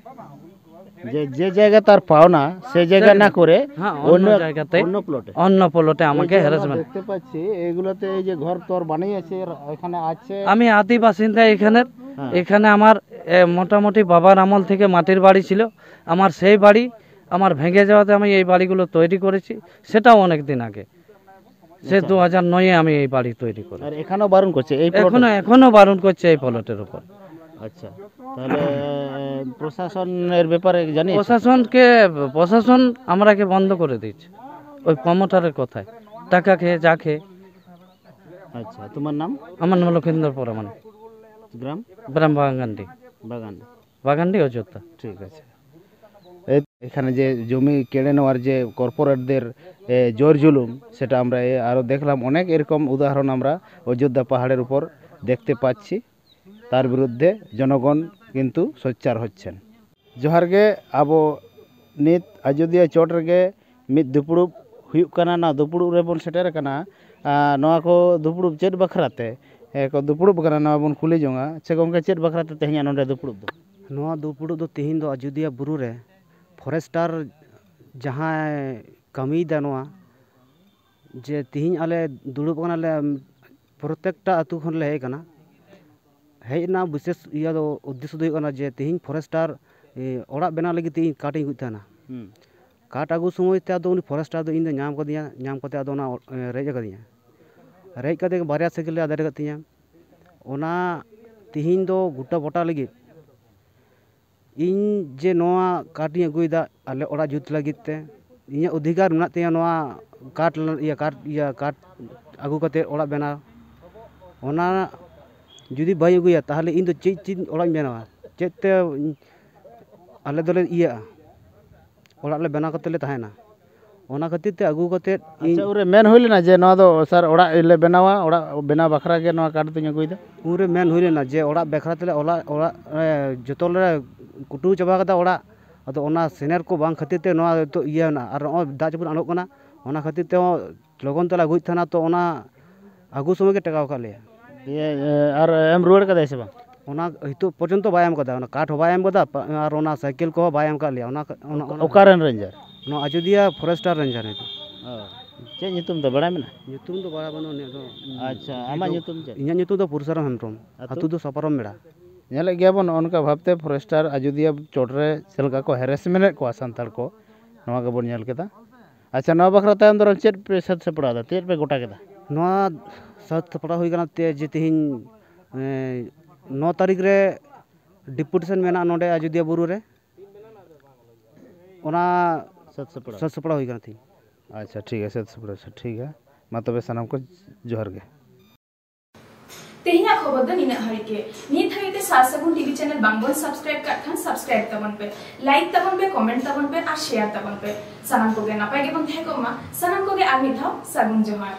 যে, যে জায়গা তার পাওনা, সেই জায়গা না করে হ্যাঁ, অন্য অন্য এক, জায়গাতে, অন্য প্লটে। অন্য প্লটে এই আমাকে যে আমরা হ্যারাসমেন্ট। দেখতে পাচ্ছি, এইগুলোতে এই যে ঘর টর বানিয়ে আছে, এর-, এখানে আছে। আমি আদি বাসিন্দা এখানের। হ্যাঁ। এখানে আমার, এ, মোটামুটি বাবার আমল থেকে মাটির বাড়ি ছিল। আমার সেই বাড়ি, আমার ভেঙে যাওয়াতে আমি এই বাড়িগুলো তৈরি করেছি, সেটাও অনেক দিন আগে। সে আচ্ছা। দু হাজার নয়ে আমি এই বাড়ি তৈরি করি। আর এখনো বারণ করছে এই প্লটে? এখনো, এখনো বারণ করছে এই প্লটের উপর। আচ্ছা, তাহলে প্রশাসনের ব্যাপারে জানিয়েছে? প্রশাসনকে, প্রশাসন আমরাকে বন্ধ করে দিয়েছে ওই প্রমোটারের কথায়, টাকা খেয়ে, যা খেয়ে। আচ্ছা, তোমার নাম? আমার নাম লক্ষেন্দ্র পরমাণু। গ্রাম? গ্রাম বাগানডি। বাগান। বাগানডি অযোধ্যা। ঠিক আছে। এই, এখানে যে জমি কেড়ে নেওয়ার যে কর্পোরেটদের, এ, জোর জুলুম, সেটা আমরা এ, আরও দেখলাম। অনেক এরকম উদাহরণ আমরা অযোধ্যা পাহাড়ের উপর দেখতে পাচ্ছি। তার বিরুদ্ধে জনগণ কিন্তু সোচ্চার হচ্ছেন। ᱡᱚᱦᱟᱨ ᱜᱮ᱾ ᱟᱵᱚ ᱱᱤᱛ ᱟᱡᱳᱫᱤᱭᱟᱹ ᱪᱚᱴ ᱨᱮᱜᱮ ᱢᱤᱫ ᱫᱩᱯᱲᱩᱵ ᱦᱩᱭᱩᱜ ᱠᱟᱱᱟ᱾ ᱱᱚᱣᱟ ᱫᱩᱯᱲᱩᱵ ᱨᱮᱵᱚᱱ ᱥᱮᱴᱮᱨ ᱟᱠᱟᱱᱟ᱾ ᱟᱨ ᱱᱚᱣᱟ ᱠᱚ ᱫᱩᱯᱲᱩᱵ ᱪᱮᱫ ᱵᱟᱠᱷᱨᱟ ᱛᱮ, ᱮ, ᱠᱚ ᱫᱩᱯᱲᱩᱵ ᱟᱠᱟᱱᱟ, ᱱᱚᱣᱟ ᱵᱚᱱ ᱠᱩᱞᱤ ᱡᱚᱝᱟ᱾ ᱥᱮ ᱜᱚᱢᱠᱮ, ᱪᱮᱫ ᱵᱟᱠᱷᱨᱟ ᱛᱮ ᱛᱮᱦᱮᱧᱟᱜ ᱱᱚᱰᱮ ᱫᱩᱯᱲᱩᱵ ᱫᱚ? ᱱᱚᱣᱟ ᱫᱩᱯᱲᱩᱵ ᱫᱚ ᱛᱮᱦᱮᱧ ᱫᱚ ᱟᱡᱳᱫᱤᱭᱟᱹ ᱵᱩᱨᱩ ᱨᱮ ᱯᱷᱚᱨᱮᱥᱴᱟᱨ ᱡᱟᱦᱟᱸᱭ ᱠᱟᱹᱢᱤᱭᱮᱫᱟ, ᱱᱚᱣᱟ ᱡᱮ ᱛᱮᱦᱮᱧ ᱟᱞᱮ ᱫᱩᱲᱩᱵ ᱟᱠᱟᱱᱟᱞᱮ, ᱯᱨᱚᱛᱮᱠᱴᱟ ᱟᱹᱛᱩ ᱠᱷᱚᱱ ᱞᱮ ᱦᱮᱡ ᱟᱠᱟᱱᱟ᱾ ᱦᱮᱡ ᱨᱮᱱᱟᱜ ᱵᱤᱥᱮᱥ ᱤᱭᱟᱹ ᱫᱚ, ᱩᱫᱽᱫᱮᱥᱥᱚ ᱫᱚ ᱦᱩᱭᱩᱜ ᱠᱟᱱᱟ ᱡᱮ ᱛᱮᱦᱮᱧ ᱯᱷᱚᱨᱮᱥᱴᱟᱨ, ᱮ, ᱚᱲᱟᱜ ᱵᱮᱱᱟᱣ ᱞᱟᱹᱜᱤᱫ ᱛᱮ ᱤᱧ ᱠᱟᱴ ᱤᱧ ᱟᱹᱜᱩᱭᱮᱫ ᱛᱟᱦᱮᱱᱟ᱾ ᱦᱩᱸ᱾ ᱠᱟᱴ ᱟᱹᱜᱩ ᱥᱚᱢᱚᱭ ᱛᱮ ᱟᱫᱚ ᱩᱱᱤ ᱯᱷᱚᱨᱮᱥᱴᱟᱨ ᱫᱚ ᱤᱧ ᱫᱚ ᱧᱟᱢ ᱠᱟᱫᱤᱧᱟ, ᱧᱟᱢ ᱠᱟᱛᱮ ᱟᱫᱚ ᱚᱱᱟ, ᱮ, ᱨᱮᱡ ᱟᱠᱟᱫᱤᱧᱟ᱾ ᱨᱮᱡ ᱠᱟᱛᱮ ᱵᱟᱨᱭᱟ ᱥᱟᱭᱠᱮᱞ ᱮ ᱟᱫᱮᱨ ᱟᱠᱟᱫ ᱛᱤᱧᱟ᱾ ᱚᱱᱟ ᱛᱮᱦᱮᱧ ᱫᱚ ᱜᱚᱴᱟ ᱯᱟᱴᱟ ᱞᱟᱹᱜᱤᱫ ᱤᱧ ᱡᱮ ᱱᱚᱣᱟ ᱠᱟᱴ ᱤᱧ ᱟᱹᱜᱩᱭᱮᱫᱟ ᱟᱞᱮ ᱚᱲᱟᱜ ᱡᱩᱛ ᱞᱟᱹᱜᱤᱫ ᱛᱮ, ᱤᱧᱟᱹᱜ ᱚᱫᱷᱤᱠᱟᱨ ᱢᱮᱱᱟᱜ ᱛᱤᱧᱟᱹ ᱱᱚᱣᱟ ᱠᱟᱴ ᱞᱟ-, ᱤᱭᱟᱹ, ᱠᱟᱴ, ᱤᱭᱟᱹ, ᱠᱟᱴ ᱟᱹᱜᱩ ᱠᱟᱛᱮ ᱚᱲᱟᱜ ᱵᱮᱱᱟᱣ᱾ ᱚᱱᱟ ᱡᱩᱫᱤ ᱵᱟᱹᱧ ᱟᱹᱜᱩᱭᱟ, ᱛᱟᱦᱚᱞᱮ ᱤᱧ ᱫᱚ ᱪᱮᱫ, ᱪᱮᱫ ᱚᱲᱟᱜ ᱤᱧ ᱵᱮᱱᱟᱣᱟ? ᱪᱮᱫ ᱛᱮ ᱟᱞᱮ ᱫᱚᱞᱮ ᱤᱭᱟᱹᱜᱼᱟ? ᱚᱲᱟᱜ ᱞᱮ ᱵᱮᱱᱟᱣ ᱠᱟᱛᱮ ᱞᱮ ᱛᱟᱦᱮᱱᱟ᱾ ᱚᱱᱟ ᱠᱷᱟᱹᱛᱤᱨ ᱛᱮ ᱟᱹᱜᱩ ᱠᱟᱛᱮ ᱤᱧ ᱟᱪᱪᱷᱟ, ᱩᱱᱨᱮ ᱢᱮᱱ ᱦᱩᱭ ᱞᱮᱱᱟ ᱡᱮ ᱱᱚᱣᱟ ᱫᱚ ᱥᱟᱨ ᱚᱲᱟᱜ ᱞᱮ ᱵᱮᱱᱟᱣᱟ, ᱚᱲᱟᱜ ᱵᱮᱱᱟᱣ ᱵᱟᱠᱷᱨᱟ ᱜᱮ ᱱᱚᱣᱟ ᱠᱟᱴ ᱫᱚᱧ ᱟᱹᱜᱩᱭᱮᱫᱟ? ᱩᱱᱨᱮ ᱢᱮᱱ ᱦᱩᱭ ᱞᱮᱱᱟ ᱡᱮ ᱚᱲᱟᱜ ᱵᱟᱠᱷᱨᱟ ᱛᱮᱞᱮ ᱚᱲᱟᱜ, ᱚᱲᱟᱜ, ᱮ, ᱡᱚᱛᱚ ᱞᱮ ᱠᱩᱴᱩ ᱪᱟᱵᱟ ᱠᱟᱫᱟ ᱚᱲᱟᱜ᱾ ᱟᱫᱚ ᱚᱱᱟ ᱥᱮᱱᱮᱨ ᱠᱚ ᱵᱟᱝ ᱠᱷᱟᱹᱛᱤᱨ ᱛᱮ ᱱᱚᱣᱟ ᱱᱤᱛᱚᱜ ᱤᱭᱟᱹ ᱦᱮᱱᱟᱜᱼᱟ᱾ ᱟᱨ ᱱᱚᱜᱼᱚᱭ ᱫᱟᱜ ᱡᱟᱹᱯᱩᱫ ᱟᱬᱜᱚᱜ ᱠᱟᱱᱟ, ᱚᱱᱟ ᱠᱷᱟᱹᱛᱤᱨ ᱛᱮᱦᱚᱸ ᱞᱚᱜᱚᱱ ᱛᱮᱞᱮ ᱟᱹᱜᱩᱭᱮᱫ ᱛᱟᱦᱮᱱᱟ, ᱛᱚ ᱚᱱᱟ ᱟᱹᱜᱩ ᱥᱚᱢᱚᱭ ᱜᱮ ᱴᱮᱠᱟᱣ ᱟᱠᱟᱫ ᱞᱮᱭᱟ᱾ ᱤᱭᱟᱹ, ᱮ, ᱟᱨ ᱮᱢ ᱨᱩᱣᱟᱹᱲ ᱠᱟᱫᱟᱭ ᱥᱮ ᱵᱟᱝ? ᱚᱱᱟ ᱱᱤᱛᱚᱜ ᱯᱚᱨᱡᱚᱱᱛᱚ ᱵᱟᱭ ᱮᱢ ᱠᱟᱫᱟ, ᱚᱱᱟ ᱠᱟᱴ ᱦᱚᱸ ᱵᱟᱭ ᱮᱢ ᱠᱟᱫᱟ, ᱯᱟ-, ᱟᱨ ᱚᱱᱟ ᱥᱟᱭᱠᱮᱞ ᱠᱚᱦᱚᱸ ᱵᱟᱭ ᱮᱢ ᱠᱟᱫ ᱞᱮᱭᱟ᱾ ᱚᱱᱟ ᱠᱟ-, ᱚᱱᱟ, ᱚᱠᱟ-, ᱚᱱᱟ ᱚᱠᱟᱨᱮᱱ ᱨᱮᱧᱡᱟᱨ? ᱱᱚᱣᱟ ᱟᱡᱚᱫᱤᱭᱟᱹ ᱯᱷᱚᱨᱮᱥᱴᱟᱨ ᱨᱮᱧᱡᱟᱨ ᱱᱤᱛᱚᱜ᱾ ᱚ, ᱪᱮᱫ ᱧᱩᱛᱩᱢ ᱫᱚ ᱵᱟᱲᱟᱭ ᱢᱮᱱᱟᱜᱼᱟ? ᱧᱩᱛᱩᱢ ᱫᱚ ᱵᱟᱲᱟᱭ ᱵᱟᱹᱱᱩᱜᱼᱟ ᱩᱱᱤᱭᱟᱜ ᱫᱚ᱾ ᱟᱪᱪᱷᱟ, ᱟᱢᱟᱜ ᱧᱩᱛᱩᱢ ᱪᱮᱫ? ᱤᱧᱟᱹᱜ ᱧᱩᱛᱩᱢ ᱫᱚ ᱯᱩᱨᱩᱥᱟᱨᱟᱢ ᱦᱮᱢᱵᱨᱚᱢ᱾ ᱟᱹᱛᱩ? ᱟᱹᱛᱩ ᱫᱚ ᱥᱟᱯᱟᱨᱚᱢ ᱵᱮᱲᱟ᱾ ᱧᱮᱞᱮᱫ ᱜᱮᱭᱟ ᱵᱚᱱ, ᱱᱚᱜᱼᱚ ᱱᱚᱝᱠᱟ ᱵᱷᱟᱵᱽᱛᱮ ᱯᱷᱚᱨᱮᱥᱴᱟᱨ ᱟᱡᱚᱫᱤᱭᱟᱹ ᱪᱚᱴᱨᱮ ᱪᱮᱫ ᱞᱮᱠᱟ ᱠᱚ ᱦᱮᱨᱮᱥᱢᱮᱱᱴ ᱮᱫ ᱠᱚᱣᱟ ᱥᱟᱱᱛᱟᱲ ᱠᱚ, ᱱᱚᱣᱟ ᱜᱮᱵᱚᱱ ᱧᱮᱞ ᱠᱮᱫᱟ᱾ ᱟᱪᱪᱷᱟ, ᱱᱚᱣᱟ ᱵᱟᱠᱷᱨᱟ ᱛᱟᱭᱚᱢ ᱫᱟᱨᱟᱢ ᱪᱮᱫ ᱯᱮ ᱥᱟᱹᱛ ᱥᱟᱯᱲᱟᱣ ᱮᱫᱟ, ᱪᱮᱫ ᱯᱮ ᱜᱚᱴᱟ ᱠᱮᱫᱟ? ᱱᱚᱣᱟ ᱥᱟᱹᱛ ᱥᱟᱯᱲᱟᱣ ᱦᱩᱭ ᱠᱟᱱᱟ ᱛᱮ ᱡᱮ ᱛᱮᱦᱮᱧ ᱮ, ᱱᱚ ᱛᱟᱹᱨᱤᱠᱷ ᱨᱮ ᱰᱮᱯᱩᱴᱮᱥᱚᱱ ᱢᱮᱱᱟᱜᱼᱟ ᱱᱚᱰᱮ ᱟᱡᱚᱫᱤᱭᱟᱹ ᱵᱩᱨᱩ ᱨᱮ, ᱚᱱᱟ ᱥᱟᱹᱛ ᱥᱟᱯᱲᱟᱣ ᱥᱟᱹᱛ ᱥᱟᱯᱲᱟᱣ ᱦᱩᱭ ᱠᱟᱱᱟ ᱛᱮᱦᱮᱧ᱾ ᱟᱪᱪᱷᱟ, ᱴᱷᱤᱠ ᱜᱮᱭᱟ, ᱥᱟᱹᱛ ᱥᱟᱯᱲᱟᱣ, ᱟᱪᱪᱷᱟ, ᱴᱷᱤᱠ ᱜᱮᱭᱟ᱾ ᱢᱟ ᱛᱚᱵᱮ ᱥᱟᱱᱟᱢ ᱠᱚ ᱡᱚᱦᱟᱨ ᱜᱮ᱾ ᱛᱮᱦᱮᱧᱟᱜ ᱠᱷᱚᱵᱚᱨ ᱫᱚ ᱱᱤᱱᱟᱹᱜ ᱦᱟᱹᱨᱤᱡ ᱜᱮ᱾ ᱱᱤᱛ ᱦᱟᱹᱵᱤᱡ ᱛᱮ ᱥᱟᱨ ᱥᱟᱹᱜᱩᱱ ᱴᱤᱵᱷᱤ ᱪᱮᱱᱮᱞ ᱵᱟᱝᱵᱚᱱ ᱥᱟᱵᱥᱠᱨᱟᱭᱤᱵ ᱠᱟᱜ ᱠᱷᱟᱱ ᱥᱟᱵᱥᱠᱨᱟᱭᱤᱵ ᱛᱟᱵᱚᱱ ᱯᱮ, ᱞᱟᱭᱤᱠ ᱛᱟᱵᱚᱱ ᱯᱮ, ᱠᱚᱢᱮᱱᱴ ᱛᱟᱵᱚᱱ ᱯᱮ ᱟᱨ ᱥᱮᱭᱟᱨ ᱛᱟᱵᱚᱱ ᱯᱮ᱾ ᱥᱟᱱᱟᱢ ᱠᱚᱜᱮ ᱱᱟᱯᱟᱭ ᱜᱮᱵᱚᱱ ᱛᱟᱦᱮᱸ ᱠᱚᱜ ᱢᱟ᱾ ᱥᱟᱱᱟᱢ ᱠᱚᱜᱮ ᱟᱨ ᱢᱤᱫ ᱫᱷᱟᱣ ᱥᱟᱹᱜᱩᱱ ᱡᱚᱦᱟᱨ᱾